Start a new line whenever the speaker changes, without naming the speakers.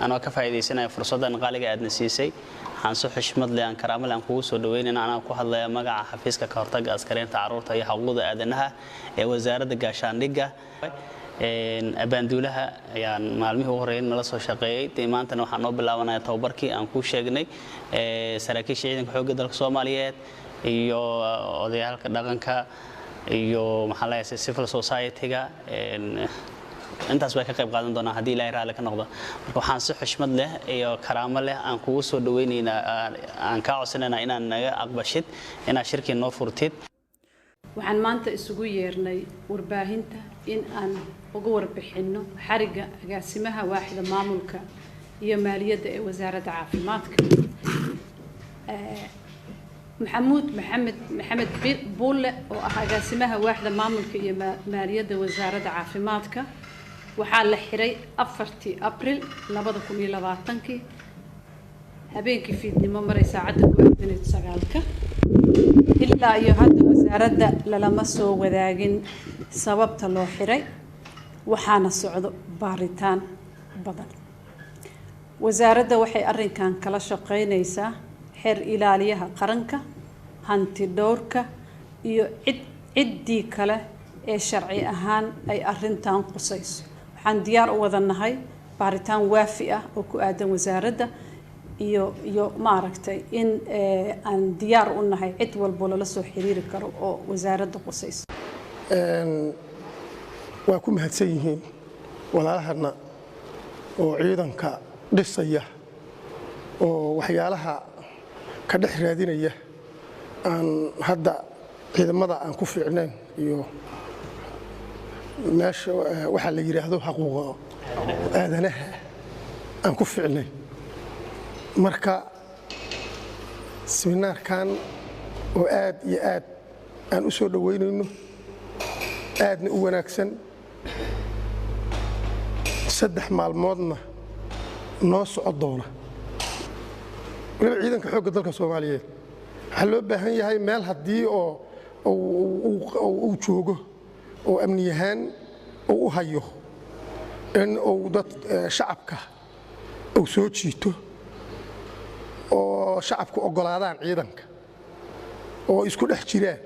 Anoo ka faa'iidaysanaya fursaddan qaaliga aadna siisay, waxaan si xushmad leh aan karaamo leh aan kugu soo dhaweynayna, anaa ku hadlaya magaca xafiiska ka hortagga askareynta carruurta iyo xuquuqda aadanaha ee Wasaaradda Gaashaandhigga. Abaanduulaha ayaan maalmihii ugu horreeyay nala soo shaqeeyey. Dee maantana waxaan noo bilaabanaya tababarkii aan kuu sheegnay, saraakiisha Ciidanka Xoogga Dalka Soomaaliyeed iyo odayaalka dhaqanka iyo, maxaa leeyahay, civil society-ga, intaas way ka qayb qaadan doonaa haddii Ilaahay raalli ka noqdo. Marka waxaan si xushmad leh iyo karaamo leh aan kugu soo dhaweynaynaa, aan kaa codsanaynaa inaad naga aqbashid inaad shirkii noo furtid.
Waxaan maanta isugu yeernay warbaahinta in aan uga warbixinno xarigga agaasimaha waaxda maamulka iyo maaliyadda ee Wasaaradda Caafimaadka, Maxamuud Maxamed Maxamed Buulle, oo ah agaasimaha waaxda maamulka iyo maaliyadda Wasaaradda Caafimaadka. Waxaa la xiray 4-tii Abril 2020-kii, habeenkii fiidnimo maray saacadda ku aadanayd 9-ka. Ilaa iyo hadda wasaaradda lalama soo wadaagin sababta loo xiray, waxaana socdo baaritaan badan. Wasaaradda waxay arrinkan kala shaqeynaysaa xeer ilaaliyaha qaranka, hanti dhowrka iyo cid ciddii kale ee sharci ahaan ay arrintan qusayso. Waxaan diyaar u wada nahay baaritaan waafi ah oo ku aadan wasaaradda iyo maaragtay in aan diyaar u nahay cid walbo lala soo xiriiri karo oo wasaaradda qusayso.
Waa ku mahadsan yihiin walaalahana oo ciidanka dhisaya oo waxyaalaha ka dhex raadinaya aan hadda ciidamada aan ku fiicnayn iyo meesha waxaa la yidhaahdo xaquuqa aadanaha aan ku fiicnayn. Marka siminaarkan oo aad iyo aad aan u soo dhoweynayno, aadna u wanaagsan, 3 maalmoodna noo soco doona. Waliba Ciidanka Xoogga Dalka Soomaaliyeed waxaa loo baahan yahay meel haddii oo uu joogo oo amni ahaan uu u hayo in uu dad shacabka uu soo jiito oo shacabku oggolaadaan ciidanka oo isku dhex jiraan.